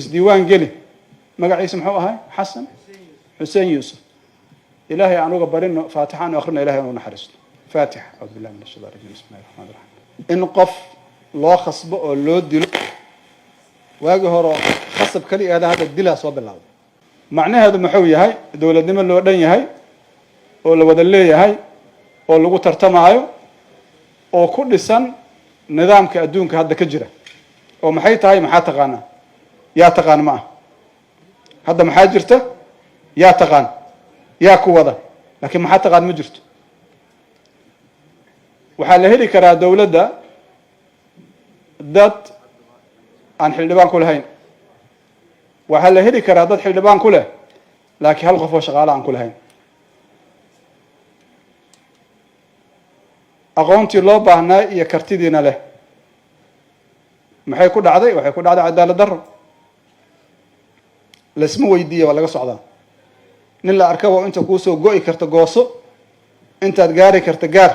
Isdiiwaan geli. Magaciisa muxuu ahay? Xasan Xuseen Yuusuf. Ilaahay aan uga barino, faatixa aanu akrino, Ilahay anu naxariisto. Faatixa. أعوذ بالله من الشيطان الرجيم، بسم الله الرحمن الرحيم. In qof loo khasbo oo loo dilo, waagii hore khasab kaliya aada, hadda dilaa soo bilaabay. Macnaheedu muxuu yahay? Dowladnimo loo dhan yahay oo la wada leeyahay oo lagu tartamaayo oo ku dhisan nidaamka adduunka hadda ka jira oo maxay tahay? Maxaa taqaanaa? Yaa taqaan? Ma ah. Hadda maxaa jirta? Yaa taqaan? Yaa ku wada? Laakiin maxaa taqaan ma jirto. Waxaa la heli karaa dowladda dad aan xildhibaan ku lahayn, waxaa la heli karaa dad xildhibaan ku leh, laakiin hal qof oo shaqaale aan ku lahayn. Aqoontii loo baahnaa iyo kartidiina leh. Maxay ku dhacday? Waxay ku dhacday cadaalad darro. Laisma weydiiya, waa laga socdaa. Nin la arkaba inta kuusoo go'i karta gooso, intaad gaari karta gaar,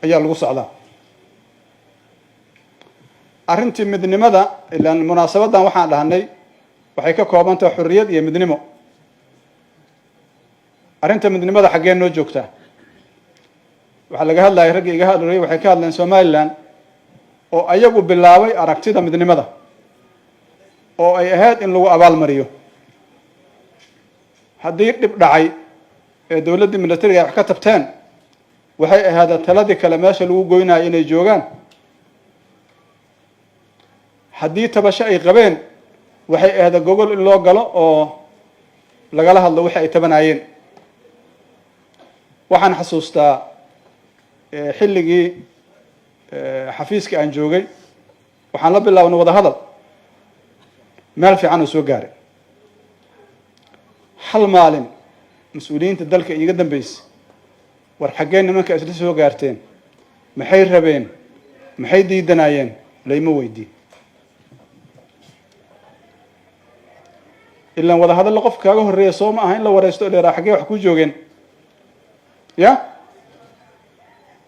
ayaa lagu socdaa. Arrintii midnimada, ilaan munaasabaddan waxaan dhahnay waxay ka kooban tahay xorriyad iyo midnimo. Arrinta midnimada xaggee noo joogtaa? Waxaa laga hadlayay, raggii iga hadlayay waxay ka hadleen Somaliland oo ayagu bilaabay aragtida midnimada oo ay ahayd in lagu abaalmariyo. Haddii dhib dhacay ee dowladdii militariga ay wax ka tabteen, waxay ahaada taladii kale meesha lagu goynayo inay joogaan. Haddii tabasho ay qabeen, waxay ahaada gogol in loo galo oo lagala hadlo wixi ay tabanayeen. Waxaan xasuustaa xilligii xafiiska aan joogay, waxaan la bilaabnay wada hadal meel fiican oo soo gaaray. Hal maalin mas-uuliyiinta dalka iiga dambeysay, war xaggee nimanka isla soo gaarteen? Maxay rabeen? Maxay diidanayeen? Layma weydiin. Ilaan wada hadalla qof kaaga horreeya soo ma aha in la wareysto o dheeraa xaggee wax ku joogeen. Ya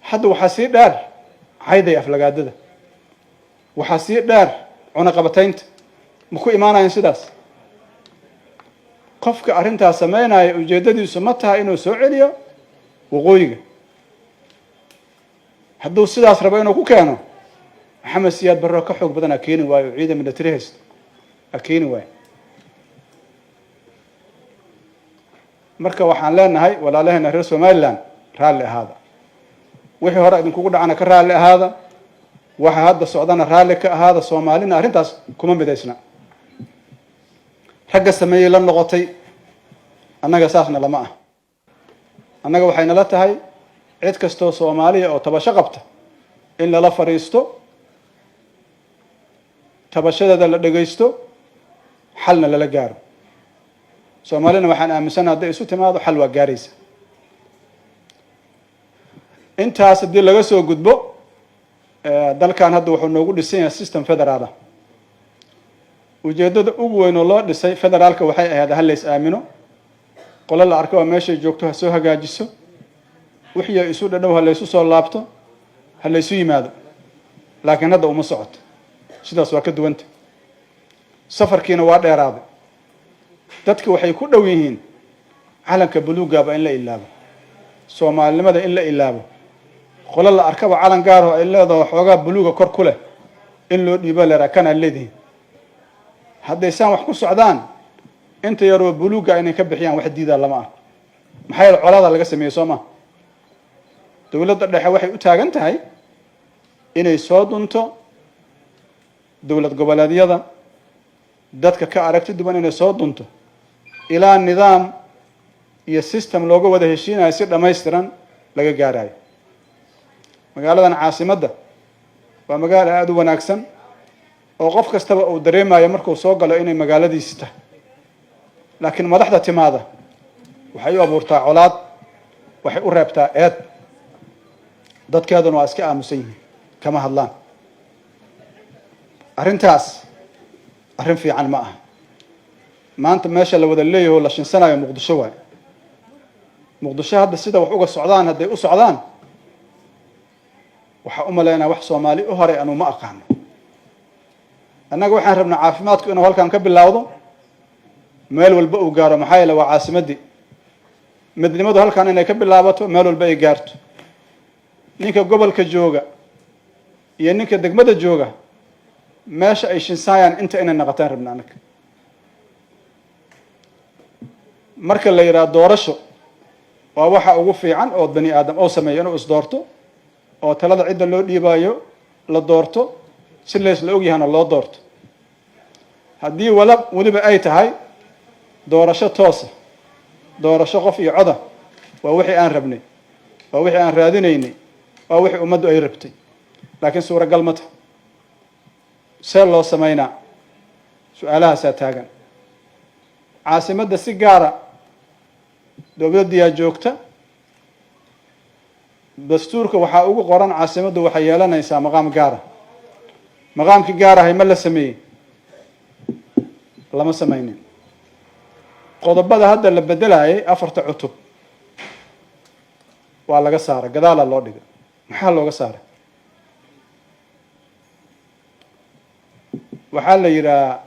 hadda waxaa sii dheer cayday, aflagaadada waxaa sii dheer, cunaqabataynta. Ma ku imaanayan sidaas? Qofka arrintaas sameynaya ujeeddadiisu ma tahay inuu soo celiyo waqooyiga. Hadduu sidaas rabo inuu ku keeno, Maxamed Siyaad Barro ka xoog badan a keeni waayo, oo ciidan military haysto a keeni waayo. Marka waxaan leenahay walaalaheena reer Somaliland, raalli ahaada. Wixii hore idinkugu dhacana ka raalli ahaada, waxa hadda socdana raalli ka ahaada. Soomaalina arrintaas kuma midaysna. Ragga sameeyey la noqotay, annaga saasna lama ah. Annaga waxay nala tahay cid kastoo Soomaaliya oo tabasho qabta in lala fadhiisto, tabashadeeda la dhegaysto, xalna lala gaaro. Soomaalina waxaan aaminsana hadday isu timaado xal waa gaaraysa. Intaas haddii laga soo gudbo, dalkan hadda wuxuu noogu dhisan yahay system federaala. Ujeeddada ugu weyn oo loo dhisay federaalka waxay ahayd ha lays aamino, qolo la arko waa meeshay joogto ha soo hagaajiso, wixii isu dhadhow ha laysu soo laabto, ha laysu yimaado. Laakiin hadda uma socoto sidaas, waa ka duwanta. Safarkiina waa dheeraaday. Dadka waxay ku dhow yihiin calanka buluugaba in la ilaabo, soomaalinimada in la ilaabo, qolo la arkaba calan gaarho ay leedaho xoogaa buluuga kor ku leh in loo dhiibo, leeraa kanaa leedihin. Hadday saan wax ku socdaan, inta yaroo buluugga inay ka bixiyaan wax diidaa lama arko. Maxaa yeele, colaada laga sameeyey soo ma? Dowladda dhexe waxay u taagan tahay inay soo dunto dowlad goboleedyada, dadka ka aragti duwan inay soo dunto, ilaa nidaam iyo system looga wada heshiinayo si dhammaystiran laga gaarayo. Magaaladan caasimadda waa magaalo aada u wanaagsan oo qof kastaba uu dareemayo markuu soo galo inay magaaladiisi tahay. Laakiin madaxda timaada waxay u abuurtaa colaad, waxay u reebtaa eed. Dadkeeduna waa iska aamusan yihiin, kama hadlaan. Arrintaas arrin fiican ma aha. Maanta meesha la wada leeyaho la shinsanayo Muqdisho waayo. Muqdisho hadda sida wax uga socdaan hadday u socdaan, waxaa u malaynaa wax Soomaali u horay anuu ma aqaano. Annaga waxaan rabnaa caafimaadku inuu halkan ka bilaawdo, meel walba uu gaaro. Maxaa yeele, waa caasimaddii. Midnimadu halkan inay ka bilaabato, meel walba ay gaarto. Ninka gobolka jooga iyo ninka degmada jooga meesha ay shinsaayaan inta inay naqataan rabna annaga. Marka la yidhaha doorasho, waa waxa ugu fiican oo bani aadam oo sameeyo inuu isdoorto, oo talada cidda loo dhiibaayo la doorto, si leysla ogyahana loo doorto. Haddii wala weliba ay tahay doorasho toosa, doorasho qof iyo coda, waa wixii aan rabnay, waa wixii aan raadinaynay, waa wixii ummaddu ay rabtay. Laakiin suuragal ma taha. See loo samaynaa? Su-aalahaasaa taagan. Caasimadda si gaara dowladdiyaa joogta. Dastuurka waxaa ugu qoran caasimaddu waxay yeelanaysaa maqaam gaara. Maqaamkii gaar ahay ma la sameeyey? Lama samaynin. Qodobada hadda la bedelaayay, afarta cutub waa laga saaray, gadaalaa loo dhigay. Maxaa looga saaray? Waxaa la yidhaha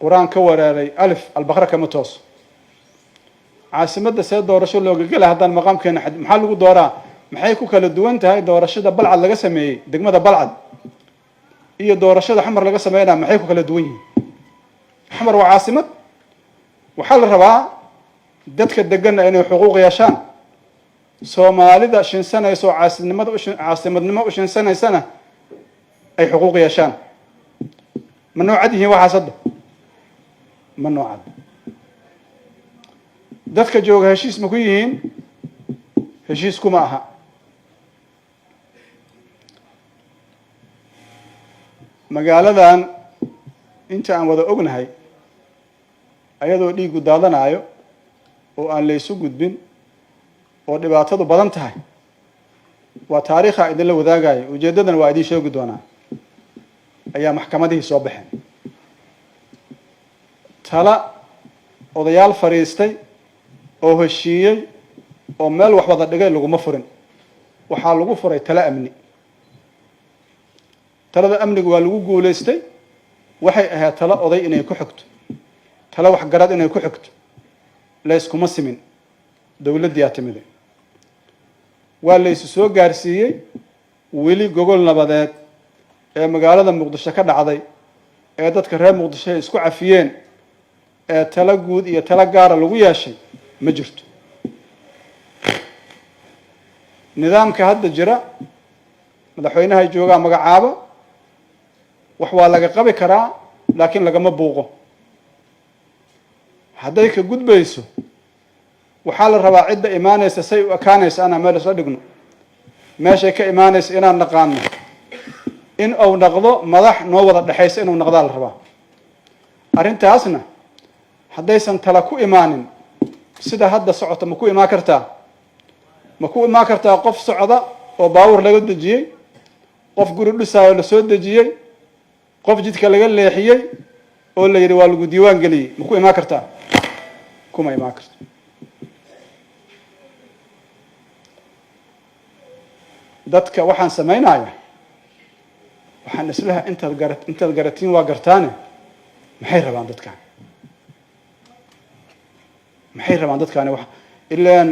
qur-aan ka wareeray alif albaqra kama tooso. Caasimadda see doorasho looga gela haddaan maqaamkeena? Maxaa lagu dooraa? Maxay ku kala duwan tahay doorashada Balcad laga sameeyey, degmada Balcad, iyo doorashada Xamar laga sameynaya? Maxay ku kala duwan yihiin? Xamar waa caasimad. Waxaa la rabaa dadka deganna inay xuquuq yeeshaan, Soomaalida shinsanaysa oo caasimnimada caasimadnimo u shinsanaysana ay xuquuq yeeshaan. Ma noo cad yihiin waxaas hadda? Ma noo cad. Dadka jooga heshiis ma ku yihiin? Heshiis kuma aha. Magaaladan inta aan wada ognahay, ayadoo dhiigu daadanaayo oo aan laysu gudbin oo dhibaatadu badan tahay, waa taariikha idinla wadaagayo, ujeeddadana waa idiin sheegi doonaa, ayaa maxkamadihii soo baxeen. Tala odayaal fadhiistay oo heshiiyey oo meel wax wada dhigay laguma furin. Waxaa lagu furay tala amni. Talada amniga waa lagu guulaystay. Waxay ahayd talo oday inay ku xigto, talo waxgarad inay ku xigto. Layskuma simin. Dowladdiyaa timide, waa laysu soo gaarsiiyey. Weli gogol nabadeed ee magaalada Muqdisho ka dhacday, ee dadka reer Muqdisho ay isku cafiyeen, ee talo guud iyo talo gaara lagu yeeshay ma jirto. Nidaamka hadda jira, madaxweynahay joogaa magacaabo, wax waa laga qabi karaa, laakiin lagama buuqo. Hadday ka gudbayso, waxaa la rabaa cidda imaanaysa say u ekaanaysa anaa meel isla dhigno, meeshay ka imaanaysa inaan naqaano, in uu naqdo madax noo wada dhexaysa inuu naqdaa la rabaa. Arrintaasna haddaysan tala ku imaanin sida hadda socota, ma ku imaan kartaa? Ma ku imaan kartaa qof socda oo baawur laga dejiyey, qof guri dhisaayo lasoo dejiyey, qof jidka laga leexiyey oo la yidhi waa lagu diiwaan geliyey? Ma ku imaan kartaa? Kuma imaan karto. Dadka waxaan samaynaya, waxaan islaha intaad garatiin waa gartaane. Maxay rabaan dadkaan? Maxay rabaan dadkaani? Wax ilaan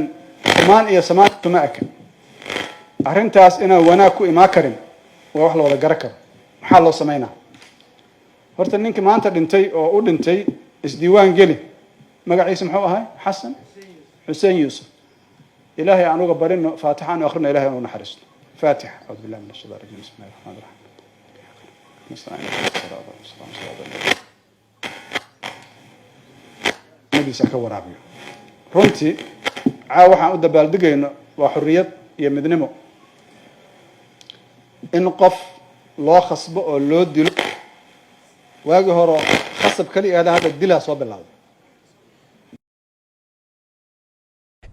xumaan iyo samaan suma eka. Arrintaas inaan wanaag ku imaan karin waa wax la wada garan karo. Maxaa loo samaynaa? Horta ninka maanta dhintay oo u dhintay isdiiwaan geli, magaciisa muxuu ahay? Xasan Xuseen Yuusuf. Ilaahay aan uga barino, faatixa aan akrino, Ilahay aan u naxariisto. Faatixa. Acuudu billahi min ashaytaan rajim. Bismi llahi raxmaan raxiim. Nabiisa ka waraabiyo. Runtii caawa waxaan u dabaaldegayno waa xorriyad iyo midnimo. In qof loo khasbo oo loo dilo, waagii hore khasab kali ahda, hadda dilaa soo bilowday.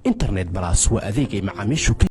Internet Balas waa adeeg ay macaamiishu ka